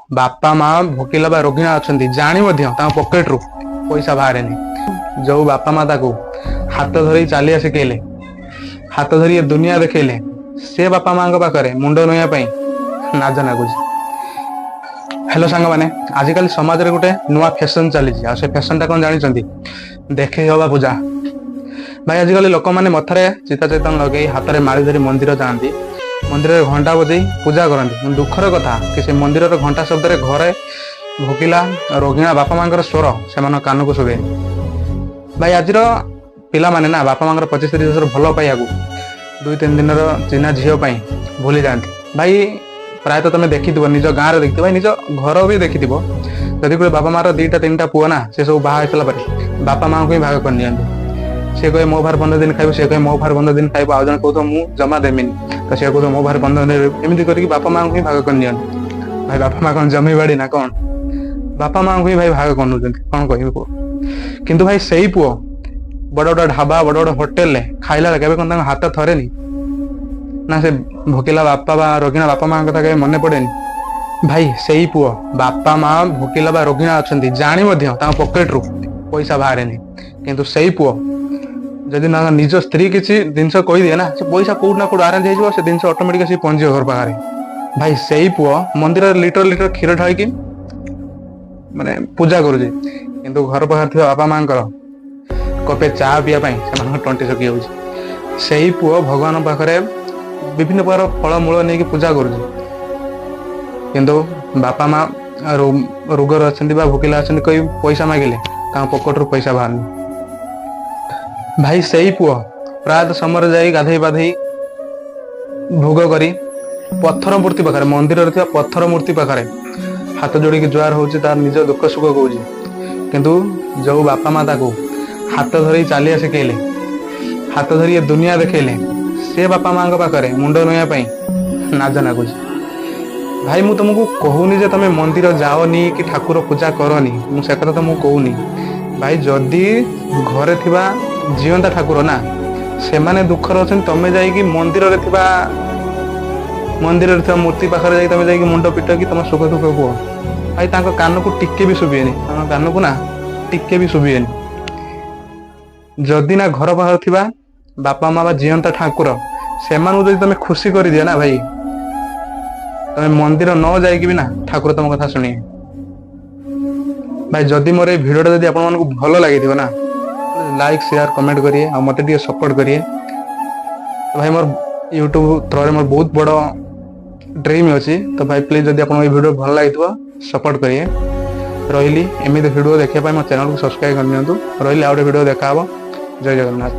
ବାପା ମା ଭୋକିଲା ବା ରୋଗିଣା ଅଛନ୍ତି ଜାଣି ମଧ୍ୟ ତାଙ୍କ ପକେଟରୁ ପଇସା ବାହାରେନି। ଯୋଉ ବାପା ମା ତାକୁ ହାତ ଧରି ଚାଲିବା ଶିଖେଇଲେ, ହାତ ଧରି ଏ ଦୁନିଆ ଦେଖେଇଲେ, ସେ ବାପା ମାଙ୍କ ପାଖରେ ମୁଣ୍ଡ ନୋଇଁବା ପାଇଁ ଲାଜ ଲାଗୁଛି। ହ୍ୟାଲୋ ସାଙ୍ଗମାନେ, ଆଜିକାଲି ସମାଜରେ ଗୋଟେ ନୂଆ ଫ୍ୟାସନ ଚାଲିଛି। ଆଉ ସେ ଫ୍ୟାସନଟା କଣ ଜାଣିଛନ୍ତି? ଦେଖେଇ ହବା ପୂଜା। ଭାଇ, ଆଜିକାଲି ଲୋକମାନେ ମଥାରେ ଚିତା ଚୈତନ ଲଗେଇ, ହାତରେ ମାଳି ଧରି ମନ୍ଦିର ଯାଆନ୍ତି, ମନ୍ଦିରରେ ଘଣ୍ଟା ବଜେଇ ପୂଜା କରନ୍ତି। କିନ୍ତୁ ଦୁଃଖର କଥା କି ସେ ମନ୍ଦିରର ଘଣ୍ଟା ଶବ୍ଦରେ ଘରେ ଭୋକିଲା ରୋଗିଣା ବାପା ମାଙ୍କର ସ୍ୱର ସେମାନଙ୍କ କାନକୁ ଶୁଭେ। ଭାଇ, ଆଜିର ପିଲାମାନେ ନା ବାପା ମାଙ୍କର 25-30 ବର୍ଷର ଭଲ ପାଇବାକୁ 2-3 ଦିନର ଚିହ୍ନା ଝିଅ ପାଇଁ ଭୁଲି ଯାଆନ୍ତି। ଭାଇ, ପ୍ରାୟତଃ ତମେ ଦେଖିଥିବ, ନିଜ ଗାଁରେ ଦେଖିଥିବ, ଭାଇ, ନିଜ ଘର ବି ଦେଖିଥିବ। ଯଦି ଗୋଟେ ବାପା ମାର ଦିଟା ତିନିଟା ପୁଅ ନା, ସେ ସବୁ ବାହା ହେଇସାରିଲା ପରେ ବାପା ମାଙ୍କୁ ହିଁ ଭାଗ କରିନିଅନ୍ତି। ସେ କହେ, ମୋ ଭାର 15 ଦିନ ଖାଇବ, ସେ କହେ, ମୋ ଭାର 15 ଦିନ ଖାଇବ। ଆଉ ଜଣେ କହୁଥିବ, ମୁଁ ଜମା ଦେମିନି, ତ ସେ କହୁଥିବ, ମୋ ଭାର 15 ଦିନ ଦେବି। ଏମିତି କରିକି ବାପା ମାଙ୍କୁ ହିଁ ଭାଗ କରିନିଅନ୍ତି। ଭାଇ, ବାପା ମା କଣ ଜମି ବାଡି ନା କଣ? ବାପା ମାଙ୍କୁ ହିଁ ଭାଇ ଭାଗ କରିନଉଛନ୍ତି। କଣ କହିବି କୁହ? କିନ୍ତୁ ଭାଇ, ସେଇ ପୁଅ ବଡ ବଡ ଢାବା, ବଡ ବଡ ହୋଟେଲରେ ଖାଇଲା ବେଳେ କେବେ କଣ ତାଙ୍କ ହାତ ଥରେନି ନା? ସେ ଭୋକିଲା ବାପା ବା ରୋଗିଣା ବାପା ମାଙ୍କ କଥା କେବେ ମନେ ପଡେନି? ଭାଇ, ସେଇ ପୁଅ ବାପା ମା ଭୋକିଲା ବା ରୋଗିଣା ଅଛନ୍ତି ଜାଣି ମଧ୍ୟ ତାଙ୍କ ପକେଟରୁ ପଇସା ବାହାରେନି। କିନ୍ତୁ ସେଇ ପୁଅ ଯଦି ନା ନିଜ ସ୍ତ୍ରୀ କିଛି ଜିନିଷ କହିଦିଏ ନା, ସେ ପଇସା କୋଉଠି ନା କୋଉଠି ଆରେଞ୍ଜ ହେଇଯିବ, ସେ ଜିନିଷ ଅଟୋମେଟିକ ଆସି ପହଞ୍ଚିବ ଘର ପାଖରେ। ଭାଇ, ସେଇ ପୁଅ ମନ୍ଦିରରେ ଲିଟର ଲିଟର କ୍ଷୀର ଢାଳିକି ମାନେ ପୂଜା କରୁଛି, କିନ୍ତୁ ଘର ପାଖରେ ଥିବା ବାପା ମାଙ୍କର କପେ ଚା ପିଇବା ପାଇଁ ସେମାନଙ୍କ ତଣ୍ଟି ଶୁଖି ଯାଉଛି। ସେଇ ପୁଅ ଭଗବାନଙ୍କ ପାଖରେ ବିଭିନ୍ନ ପ୍ରକାର ଫଳମୂଳ ନେଇକି ପୂଜା କରୁଛି, କିନ୍ତୁ ବାପା ମା ରୋଗରେ ଅଛନ୍ତି ବା ଭୋକିଲା ଅଛନ୍ତି କହି ପଇସା ମାଗିଲେ ତାଙ୍କ ପକେଟରୁ ପଇସା ବାହାରୁନି। ଭାଇ, ସେଇ ପୁଅ ପ୍ରାୟତଃ ସମୟରେ ଯାଇ ଗାଧେଇ ପାଧେଇ ଭୋଗ କରି ପଥର ମୂର୍ତ୍ତି ପାଖରେ, ମନ୍ଦିରରେ ଥିବା ପଥର ମୂର୍ତ୍ତି ପାଖରେ ହାତ ଯୋଡ଼ିକି ଜୁହାର ହଉଛି, ତାର ନିଜ ଦୁଃଖ ସୁଖ କହୁଛି। କିନ୍ତୁ ଯୋଉ ବାପା ମା ତାକୁ ହାତ ଧରି ଚାଲିବା ଶିଖେଇଲେ, ହାତ ଧରି ଏ ଦୁନିଆ ଦେଖେଇଲେ, ସେ ବାପା ମାଙ୍କ ପାଖରେ ମୁଣ୍ଡ ନୋଇଁବା ପାଇଁ ଲାଜ ଲାଗୁଛି। ଭାଇ, ମୁଁ ତମକୁ କହୁନି ଯେ ତମେ ମନ୍ଦିର ଯାଅନି କି ଠାକୁର ପୂଜା କରନି, ମୁଁ ସେ କଥା ତ ମୁଁ କହୁନି। ଭାଇ, ଯଦି ଘରେ ଥିବା ଜିଅନ୍ତା ଠାକୁର ନା, ସେମାନେ ଦୁଃଖରେ ଅଛନ୍ତି, ତମେ ଯାଇକି ମନ୍ଦିରରେ ଥିବା ମୂର୍ତ୍ତି ପାଖରେ ଯାଇକି ତମେ ଯାଇକି ମୁଣ୍ଡ ପିଟ କି ତମ ସୁଖ ଦୁଃଖ କୁହ, ଭାଇ, ତାଙ୍କ କାନକୁ ଟିକେ ବି ଶୁଭିବେନି। ତାଙ୍କ କାନକୁ ନା ଟିକେ ବି ଶୁଭିବେନି। ଯଦି ନା ଘର ପାଖରେ ଥିବା ବାପା ମା ବା ଜିଅନ୍ତା ଠାକୁର, ସେମାନଙ୍କୁ ଯଦି ତମେ ଖୁସି କରିଦିଅ ନା ଭାଇ, ତମେ ମନ୍ଦିର ନ ଯାଇକି ବି ନା ଠାକୁର ତମ କଥା ଶୁଣିବେ। ଭାଇ, ଯଦି ମୋର ଏଇ ଭିଡିଓଟା ଯଦି ଆପଣମାନଙ୍କୁ ଭଲ ଲାଗିଥିବ ନା, ଲାଇକ୍, ସେୟାର, କମେଣ୍ଟ କରିବେ ଆଉ ମତେ ଟିକେ ସପୋର୍ଟ କରିବେ। ତ ଭାଇ, ମୋର ୟୁଟ୍ୟୁବ ଥ୍ରୋରେ ମୋର ବହୁତ ବଡ ଡ୍ରିମ୍ ଅଛି। ତ ଭାଇ, ପ୍ଲିଜ, ଯଦି ଆପଣଙ୍କୁ ଏଇ ଭିଡିଓ ଭଲ ଲାଗିଥିବ, ସପୋର୍ଟ କରିବେ। ରହିଲି, ଏମିତି ଭିଡିଓ ଦେଖିବା ପାଇଁ ମୋ ଚ୍ୟାନେଲକୁ ସବସ୍କ୍ରାଇବ କରିନିଅନ୍ତୁ। ରହିଲି, ଆଉ ଗୋଟେ ଭିଡିଓ ଦେଖା ହବ। ଜୟ ଜଗନ୍ନାଥ।